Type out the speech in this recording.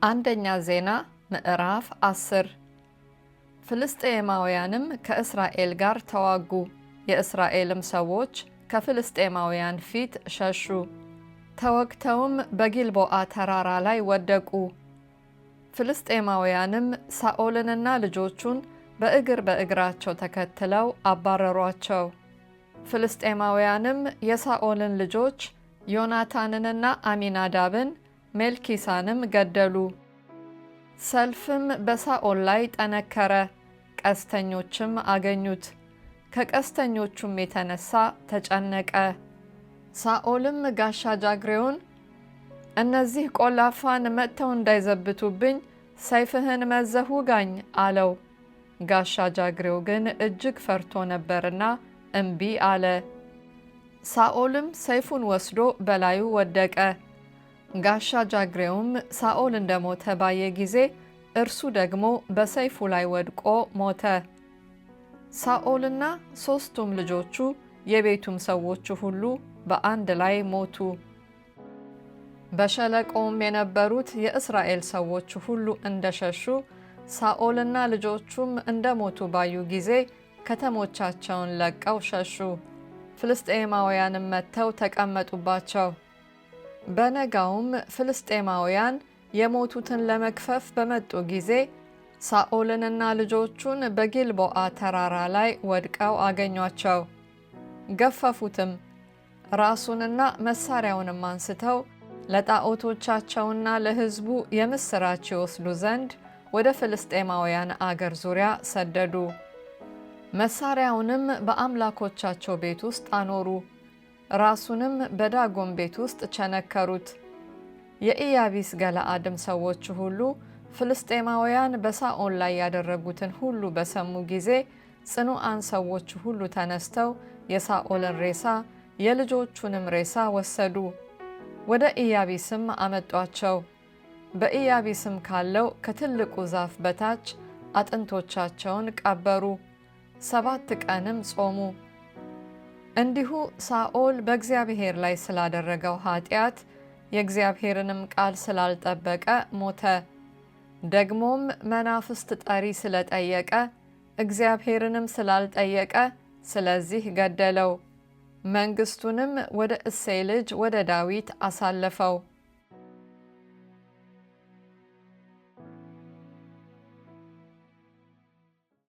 አንደኛ ዜና ምዕራፍ 10። ፍልስጤማውያንም ከእስራኤል ጋር ተዋጉ። የእስራኤልም ሰዎች ከፍልስጤማውያን ፊት ሸሹ። ተወግተውም በጊልቦአ ተራራ ላይ ወደቁ። ፍልስጤማውያንም ሳኦልንና ልጆቹን በእግር በእግራቸው ተከትለው አባረሯቸው። ፍልስጤማውያንም የሳኦልን ልጆች ዮናታንንና አሚናዳብን ሜልኪሳንም ገደሉ። ሰልፍም በሳኦል ላይ ጠነከረ፣ ቀስተኞችም አገኙት። ከቀስተኞቹም የተነሳ ተጨነቀ። ሳኦልም ጋሻ ጃግሬውን፣ “እነዚህ ቆላፋን መጥተው እንዳይዘብቱብኝ ሰይፍህን መዘህ ውጋኝ” አለው። ጋሻ ጃግሬው ግን እጅግ ፈርቶ ነበርና እምቢ አለ። ሳኦልም ሰይፉን ወስዶ በላዩ ወደቀ። ጋሻ ጃግሬውም ሳኦል እንደሞተ ባየ ጊዜ እርሱ ደግሞ በሰይፉ ላይ ወድቆ ሞተ። ሳኦልና ሦስቱም ልጆቹ የቤቱም ሰዎች ሁሉ በአንድ ላይ ሞቱ። በሸለቆውም የነበሩት የእስራኤል ሰዎች ሁሉ እንደሸሹ፣ ሳኦልና ልጆቹም እንደሞቱ ባዩ ጊዜ ከተሞቻቸውን ለቀው ሸሹ። ፍልስጤማውያንም መጥተው ተቀመጡባቸው። በነጋውም ፍልስጤማውያን የሞቱትን ለመግፈፍ በመጡ ጊዜ ሳኦልንና ልጆቹን በጊልቦአ ተራራ ላይ ወድቀው አገኟቸው። ገፈፉትም፣ ራሱንና መሳሪያውንም አንስተው ለጣዖቶቻቸውና ለሕዝቡ የምሥራች ይወስዱ ዘንድ ወደ ፍልስጤማውያን አገር ዙሪያ ሰደዱ። መሳሪያውንም በአምላኮቻቸው ቤት ውስጥ አኖሩ። ራሱንም በዳጎን ቤት ውስጥ ቸነከሩት። የኢያቢስ ገለዓድም ሰዎች ሁሉ ፍልስጤማውያን በሳኦል ላይ ያደረጉትን ሁሉ በሰሙ ጊዜ ጽኑዓን ሰዎች ሁሉ ተነስተው የሳኦልን ሬሳ የልጆቹንም ሬሳ ወሰዱ፣ ወደ ኢያቢስም አመጧቸው። በኢያቢስም ካለው ከትልቁ ዛፍ በታች አጥንቶቻቸውን ቀበሩ። 7 ቀንም ጾሙ። እንዲሁ ሳኦል በእግዚአብሔር ላይ ስላደረገው ኃጢአት፣ የእግዚአብሔርንም ቃል ስላልጠበቀ ሞተ። ደግሞም መናፍስት ጠሪ ስለጠየቀ፣ እግዚአብሔርንም ስላልጠየቀ፣ ስለዚህ ገደለው። መንግስቱንም ወደ እሴይ ልጅ ወደ ዳዊት አሳለፈው።